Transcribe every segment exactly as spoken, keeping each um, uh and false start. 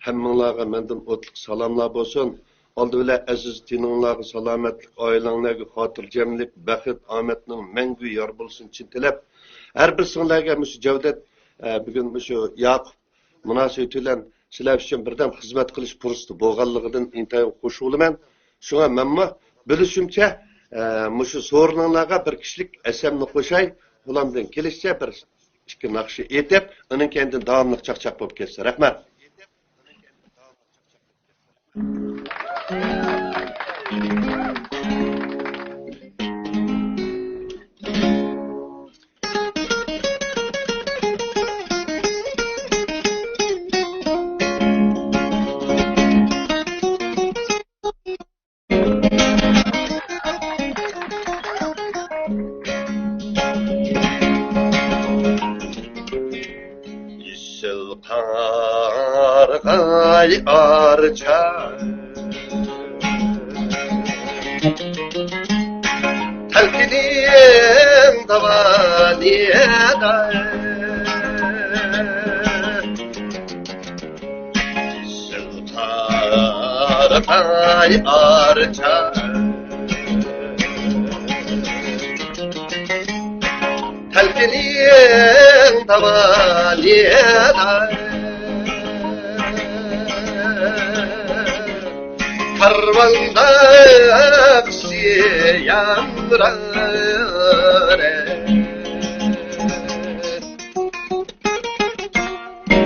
ھەممىڭلارغا مەندىن ئوتلۇق سالاملار بولسۇن. ئالدى بىلەن ئەزىز تېنىڭلارغا سالامەتلىك، ئائىلەڭلەرگە خاتىرجەملىك، بەخت، ئامەتنىڭ مەڭگۈ يار بولسۇن چىن تىلەپ، ھەر بىرسىڭلارغا مۇشۇ جەۋدەت، ئە، بۈگۈن مۇشۇ ياقۇپ مۇناسىۋىتى بىلەن سىلەر ئۈچۈن بىردەم خىزمەت قىلىش پۇرسىتى بولغانلىقىدىن ئىنتايىن خۇش بولىمەن. شۇڭا مەنمۇ بىلىشىمچە، ئە، مۇشۇ سورۇنۇڭلارغا بىر كىشىلىك ئەسەرنى قوشاي، قولۇمدىن كېلىشىچە بىر ئىككى ناخشا ئېيتىپ، ئۇنىڭ كەينىدىن داۋاملىق چاقچاق بولۇپ كەتسە. رەھمەت. يېشىل قارىغاي ئارچا، تەلقىنىڭ داۋانىدا. يېشىل قارىغاي ئارچا، تەلقىنىڭ داۋانىدا. كارۋاندا قىسى يامرار.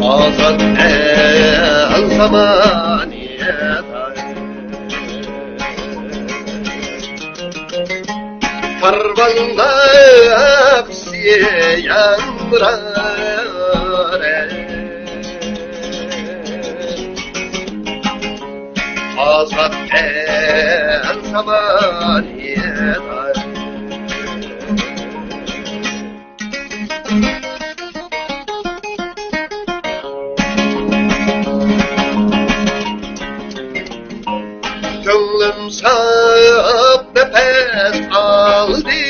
ئازاد ئەل زامانىدا، كارۋاندا قىسى يامرار. ئازاد ئەل زامانىدا. كۆڭلۈم ساپ نەپەس ئالدى.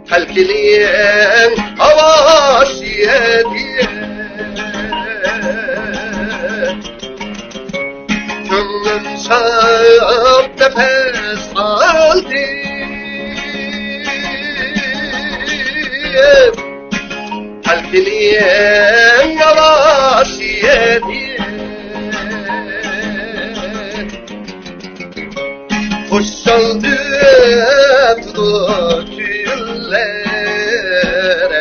تەلقىنىڭ ئاۋازى ئىدى. كۆڭلۈم ساپ نەپەس ئالدى. تەلقىنىڭ ئاۋازى ئىدى. خۇشال ئۆتىدۇ كۈنلەر.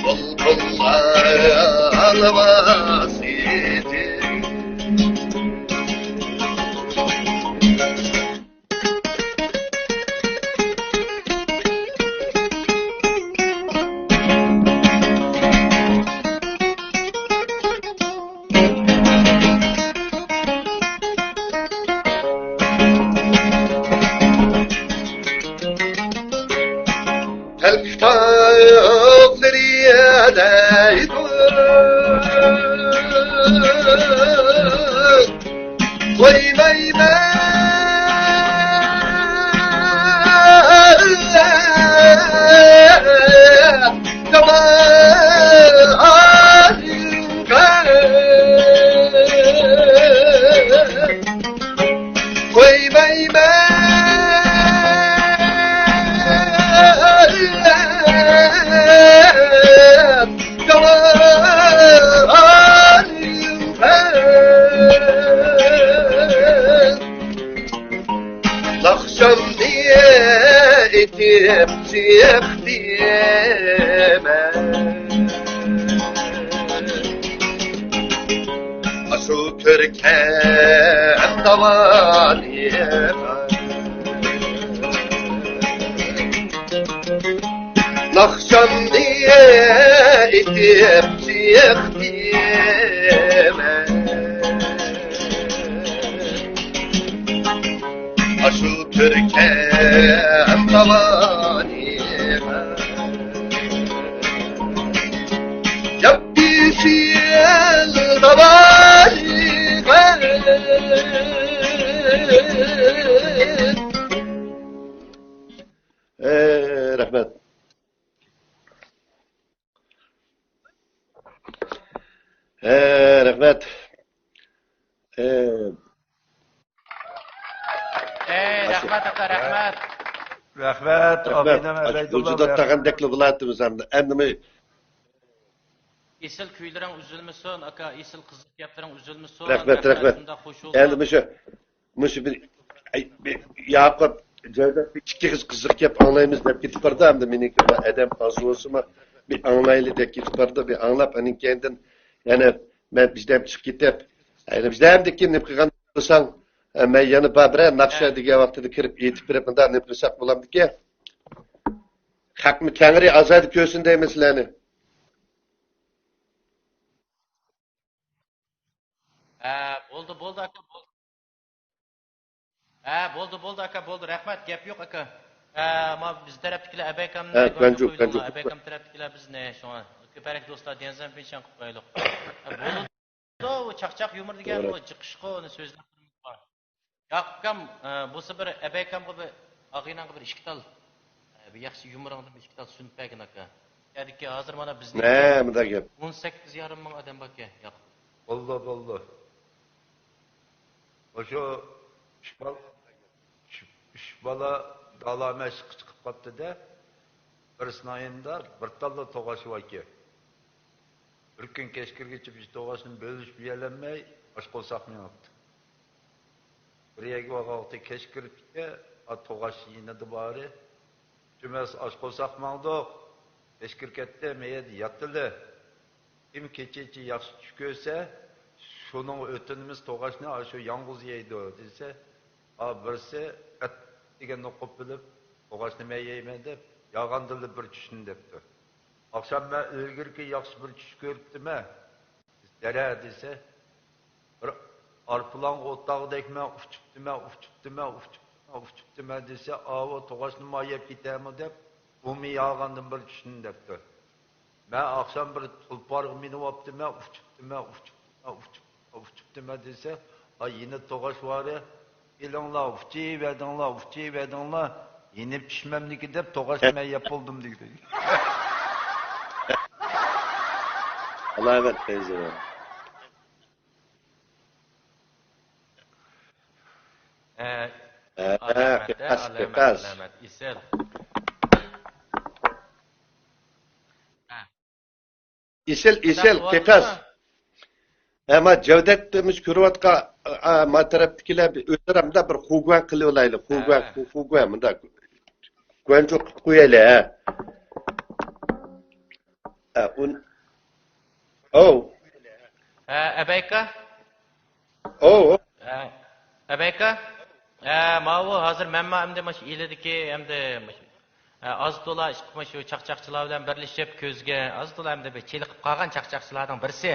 بۇلبۇللار ئاۋازى ئىدى. تەلپە تاغلىرى دەيدۇ. قويمايمەن جامالىڭغا، قويمايمەن جامالىڭغا. ناخشامنى ئېيتىپ چىقتىمەن. ئاشۇ كۆركەم داۋانىغا. ناخشامنى ئېيتىپ چىقتىمەن. ئاشۇ كۆركەم داۋانىغا. ياپيېشىل داۋانىغا. ئە، رەھمەت. ئە، رەھمەت. ئە، ئەي، رەھمەت ئاكا، رەھمەت. رەھمەت، رەھمەت. ئابىدەم ئەبەيدۇللا، گۈلجىدات رەھمەت. دېگەندەكلا بولاتىمىز ئەمدى. ئەمدىمۇ ئېسىل كۈيلىرىڭ ئۈزۈلمىسۇن، ئاكا، ئېسىل قىزىق گەپلىرىڭ ئۈزۈلمىسۇن. رەھمەت، رەھمەت. شۇنداق خۇش بولدۇم. ئەمدى مۇشۇ، مۇشۇ بىر، ئەي، بىر ياقۇپ، جەۋدەت بىر ئىككى قىز قىزىق گەپ ئاڭلايمىز دەپ كېتىپ بارىدۇ. ئەمدى مېنىڭكى ئادەم ئاز بولسىمۇ، بىر ئاڭلايلى دەپ كېتىپ بارىدۇ. بىر ئاڭلاپ، ئانىڭ كېيىندىن يەنە مەن بىزدەن چىقىپ كېتىپ، يەنە بىزدەن كېيىن نېمە قىلغان بولساڭ، ئە، مەن يەنە بار بىرەر ناخشا دېگەن ۋاقتىدا كىرىپ ئېيتىپ بېرىپ، مۇنداق نېمە قىلساق بولامدىكىن؟ خەقمۇ تەڭرى ئازادە كۆرسۇن دەيمەن سىلەرنى. ھە، بولدى، بولدى، ئاكا، بولدى. ھە، بولدى، بولدى، ئاكا، بولدى. رەھمەت، گەپ يوق، ئاكا. ھە، ما بىز تەرەپتىكىلەر ئەبەكامنى ھە، گۇەنجۇ، گۇەنجۇ قويۇڭلار، گۇەنجۇ. ئەبەكام تەرەپتىكىلەر بىزنى شۇڭا كۆپرەك دوستلار ديەنزەن پىنشەن قىلىپ قويايلۇق. ھە، بولدى، ئۇ چاقچاق يۇمۇر دېگەن توغرا. ئۇ جىقىشقۇ، ئۇنى سۆزلەپ تۇرمىز. ياقۇپ ئاكام، ئە، بولسا بىر ئەبەكامغا بىر، ئاغىنەڭگە بىر ئىككى تال، ئە، بىر ياخشى يۇمۇرۇڭدىن بىر ئىككى تال سۇنۇپ بەرگىن ئاكا. يەدىكى ھازىر مانا بىزنىڭ نە، مۇنداق گەپ. ئون سەككىز يارىم مىڭ ئادەم باركەن، ياقۇپ. بولدى، بولدى. مۇشۇ ئۈچ بال-، ئۈچ، ئۈچ بالا دالامە ئىشقا چىقىپ قاپتۇ-دە، بىرسىنىڭ يېنىدا بىر تاللا توغاچ باركەن. بىر كۈن كەچ كىرگىچە بىز توغاچنى بۆلۈشۈپ يېيەلمەي، ئاچ قورساق مېڭىپتۇ. بىر يەرگە بارغان ۋاقتى كەچ كىرىپتىكەن، ئا، توغاچ يېنىدا بارى. جۈمەس ئاچ قورساق ماڭدۇق، كەچ كىرىپ كەتتى، مەيەردە ياتتىلى. كىم كېچىچە ياخشى چۈش كۆرسە، شۇنىڭغا ئۆتۈنىمىز، توغاچنى ئاشۇ يالغۇز يەيدۇ، دېسە، ئا، بىرسى قەتئىي دېگەننى ئوقۇپ بىلىپ، توغاچنى مەن يەيمەن دەپ، يالغاندىنلا بىر چۈشنى دەپتۇ. ئاخشام مەن ئىلگىرىكى ياخشى بىر چۈش كۆرۈپتىمەن، دەرە دېسە، بىر ئارپىلاڭغا ئوتاغدەكمەن، ئۇچۇپتىمەن، ئۇچۇپتىمەن، ئۇچۇپتىمەن، ئۇچۇپتىمەن دېسە، ئاۋۇ توغاچنىمۇ يەپ كېتەرمۇ دەپ، بۇمۇ يالغاندىن بىر چۈشنى دەپتۇ. مەن ئاخشام بىر تۇلپارغا مىنىۋاپتىمەن، ئۇچۇپتىمەن، ئۇچۇپتىمەن، ئۇچۇپتىمەن، ئۇچۇپتىمەن دېسە، ئا، يېنىدا توغاچ بارى، كېلىڭلار، ئۇچۇۋەردىڭلار، ئۇچۇۋەردىڭلار، يېنىپ چۈشمەملىكى دەپ توغاچنى مەن يەپ بولدۇم دېگۈدەك. ئالاۋەت پەيزى. ئە، ھە، ئالامەت، ھە، قىقاس، ئالامەت، قىقاس. ئالامەت، ئېسىل. ھە. ئېسىل، ئېسىل، قىقاس. ئەمما جەۋدەت مۇشۇ كۆرۈۋاتقان، ئا، ما تەرەپتىكىلەر بىر ئۆزئارا مۇنداق بىر خۇگۇەن قىلىۋالايلى. خۇگۇەن، ھە. خۇ-، خۇگۇەن مۇنداق. گۇەنجۇ قىلىپ قويايلى، ھە. ھە، ئۇن-، ئوۋ. ھە، ئەبەيكا. ئوۋ، ئوۋ. ھە، ئەبەيكا. ھە، ماۋۇ ھازىر مەنمۇ ئەمدى مۇشۇ ئىلىدىكى ئەمدى مۇشۇ، ھە، ئاز تولا ئىشقا مۇشۇ چاقچاقچىلار بىلەن بىرلىشىپ كۆزگە ئاز تولا ئەمدى بىر چېلىقىپ قالغان چاقچاقچىلاردىن بىرسى.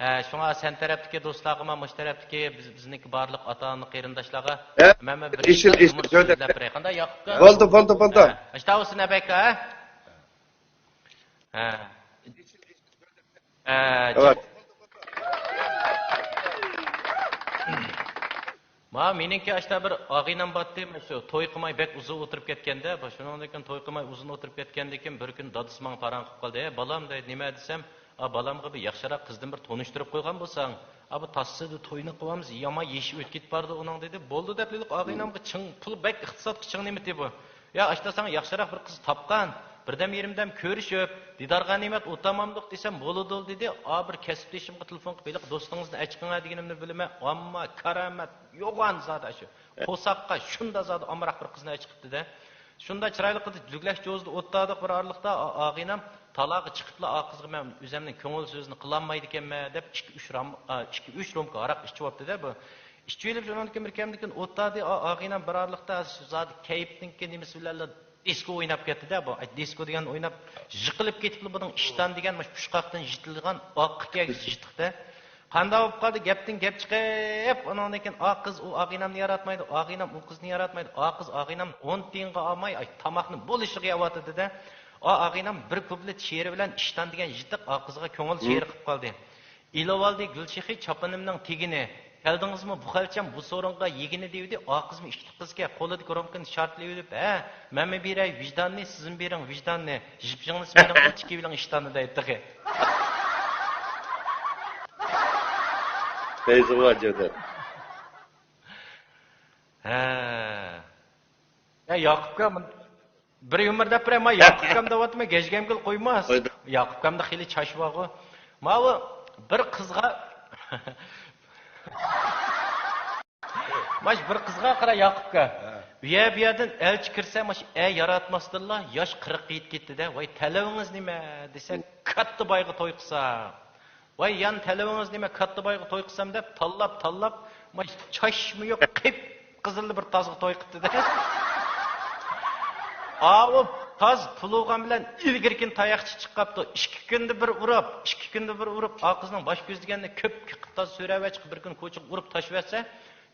ھە، شۇڭا سەن تەرەپتىكى دوستلارغىمۇ مۇشۇ تەرەپتىكى بىز، بىزنىڭكى بارلىق ئاتا-ئانا قېرىنداشلارغا ھە، مەنمۇ بىر ئېسىل، ئىككى ئېسىل، يۇمۇر سۆزلەپ بېرەي. قانداق ياقۇپكا؟ بولدى، بولدى، بولدى. ھە، ئاشتا بولسۇن ئەبەيكا، ھە؟ ھە. ھە. ئەۋەت. ما، مېنىڭكى ئاشتا بىر ئاغىنەم بارتتى، مۇشۇ توي قىلماي بەك ئۇزۇن ئولتۇرۇپ كەتكەندە، شۇنىڭدىن كېيىن توي قىلماي ئۇزۇن ئولتۇرۇپ كەتكەندىن كېيىن بىر كۈنى دادىسى ماڭا پاراڭ قىلىپ قالدى، «ھەي، بالام» دەيدۇ، «نېمە؟» دېسەم، «ئا، بالامغا بىر ياخشىراق قىزدىن بىر تونۇشتۇرۇپ قويغان بولساڭ، ئا، بۇ تاسسىدە توينى قىلىۋالمىسا، يامان يېشى ئۆتۈپ كېتىپ بارىدۇ ئۇنىڭ» دېدى. بولدى دەپ دېدۇق، ئاغىنەمگە چىڭ، پۇل بەك ئىقتىسادقا چىڭ نېمىتى بۇ. يا، ئاشتا ساڭا ياخشىراق بىر قىز تاپقان، بىردەم يېرىمدەم كۆرۈشۈپ، دىدارغا نېمەت ئولتۇرمامدۇق دېسەم، بولىدۇ دېدى. ئا، بىر كەسىپدىشىمغا تېلېفون قىلىپ، ھېلىقى دوستىڭىزنى ئەچىقىڭە دېگىنىمنى بىلىمەن. ئەمما كارامەت يوغان زادى ئاشۇ. قورساققا شۇندا زادى ئامراق بىر قىزنى ئەچىقىپتىدە. شۇندا چىرايلىق قىز دۈگلەش جوزىدا ئولتۇردۇق بىر ئارىلىقتا، ئا-، ئاغىنەم تالاغا چىقىپلا، ئا قىزغا مەن ئۆزەمنىڭ كۆڭۈل سۆزىنى قىلالمايدىكەنمەن دەپ، ئىككى، ئۈچ رام-، ئا، ئىككى، ئۈچ رومكا ھاراق ئىچىۋاپتىدە بۇ. ئىچىۋېلىپ، شۇنىڭدىن كېيىن بىر كەمدىكىن ئولتۇردى، ئا-، ئاغىنەم بىر ئارىلىقتا زادى كەيپنىڭكى نېمىسى بىلەنلا دىسكو ئويناپ كەتتىدە بۇ. ئاي، دىسكو دېگەن ئويناپ، يىقىلىپ كېتىپلا بۇنىڭ ئىشتان دېگەن مۇشۇ پۇچقاقتىن يېتىلغان ئاق كەگىز يىتىقتە. قانداق بولۇپ قالدى؟ گەپتىن گەپ چىقىپ، ئۇنىڭدىن كېيىن ئا قىز ئۇ ئاغىنەمنى ياراتمايدۇ، ئاغىنەم ئۇ قىزنى ياراتمايدۇ، ئا قىز ئاغىنەمنى ئون تىيىنغا ئالماي، ئاي، تاماقنى بولۇشىغا يەۋاتىدىدە. ئا ئاغىنەم بىر كۇپلېت شېئىرى بىلەن ئىشتان دېگەن يېتىق ئا قىزغا كۆڭۈل شېئىرى قىلىپ قالدى. ئېلىۋالدى گۈلشېخى چاپىنىمنىڭ تېگىنى، كەلدىڭىزمۇ بۇ خەلچەم بۇ سورۇنغا يېگىنى دېۋىدى، ئا قىزمۇ ئىككى قىزكەن، قولىدىكى رومكىنى شارتلىۋېلىپ، ھە، مەنمۇ بېرەي ۋىجداننى، سىزمۇ بېرىڭ ۋىجداننى، ژىپچىڭنى سىز بېرىڭ، ئىچكى بېرىڭ ئىشتاننى دەيدۇ تېخى. پەيزى بار جەۋدەت. ھە. يا ياقۇپكا، بىر يۇمۇر دەپ بېرەي، ما ياقۇپكام دەۋاتىمەن، گەجگەمگىلا قويماس. ياقۇپكامدا خېلى چاش بارغۇ. ماۋۇ بىر قىزغا ماش بىر قىزغا قارا ياقۇپكا. ئۇيە بۇيەردىن ئەلچى كىرسە، ماش ئە ياراتماستىنلا ياش قىرىققا يېتىپ كېتىدىدە. ۋاي تەلىۋىڭىز نېمە دېسە، كاتتا بايغا توي قىلسا. ۋاي يان تەلىۋىڭىز نېمە، كاتتا بايغا توي قىلسام دەپ تاللاپ تاللاپ، ماش چاچمۇ يوق قىپقىزىللا بىر تازغا توي قىپتىدە. ئاۋۇ تاز پۇلۇغان بىلەن ئىلگىرىكىنى تاياقچە چىققاپتۇ. ئىككى كۈندە بىر ئۇرۇپ، ئىككى كۈندە بىر ئۇرۇپ، ئا قىزنىڭ باش كۆز دېگەننى كۆپ قىلىپ تاز سۆرەۋەچقا بىر كۈنى كوچىغا ئۇرۇپ تاشلىۋەتسە،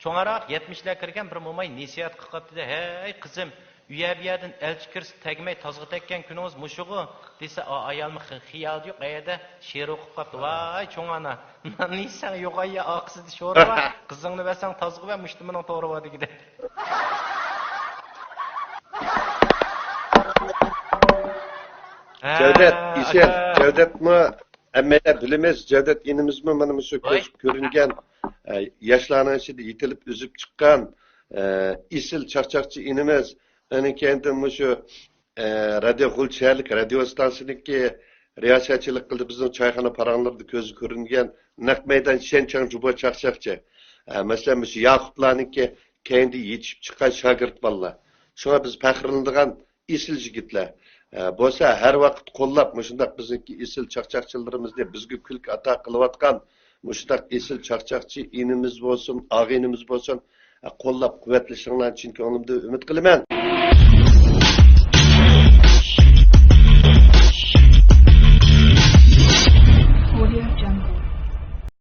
چوڭراق يەتمىشلەرگە كىرگەن بىر موماي نېسىھەت قىلىپ قاپتىدە، ھەي قىزىم، ئۇيە بۇيەردىن ئەلچى كىرسە تەگمەي تازغا تەگكەن كۈنىڭىز مۇشۇغۇ دېسە، ئا ئايالمۇ خىيالى يوق ئەيەردە شېئىر ئوقۇپ قاپتۇ. ۋاي چوڭ ئانا، ناننى يېسەڭ يوغان يە ئارقىسىدا شورا بار، قىزىڭنى بەرسەڭ تازغا بەر، مۇشتۇمىنىڭ تورى بار دېگۈدەك. جەۋدەت، ئىشەن، جەۋدەتمۇ ھەممەيلەن بىلىمىز، جەۋدەت ئىنىمىزمۇ مانا مۇشۇ كۆز كۆرۈنگەن ياشلارنىڭ ئىچىدە يېتىلىپ ئۆسۈپ چىققان ئېسىل چاقچاقچى ئىنىمىز. ئاندىن كېيىندىن مۇشۇ رادىيو غۇلجا شەھەرلىك رادىيو ئىستانسىسىنىڭكى رىياسەتچىلىك قىلدى، بىزنىڭ چايخانا پاراڭلىرىدا كۆزگە كۆرۈنگەن نەق مەيدان شەنچاڭ جۇبو چاقچاقچى. مەسىلەن مۇشۇ ياقۇپلارنىڭكى كەينىدە يېتىشىپ چىققان شاگىرت بالىلار. شۇڭا بىز پەخىرلىنىدىغان ئېسىل يىگىتلەر. بولسا ھەر ۋاقىت قوللاپ مۇشۇنداق بىزنىڭكى ئېسىل چاقچاقچىلىرىمىزنى، بىزگە كۈلكە ئاتا قىلىۋاتقان مۇشۇنداق ئېسىل چاقچاقچى ئىنىمىز بولسۇن، ئاغىنىمىز بولسۇن، قوللاپ قۇۋۋەتلىشىڭلارنى چىن كۆڭلۈمدىن ئۈمىد قىلىمەن.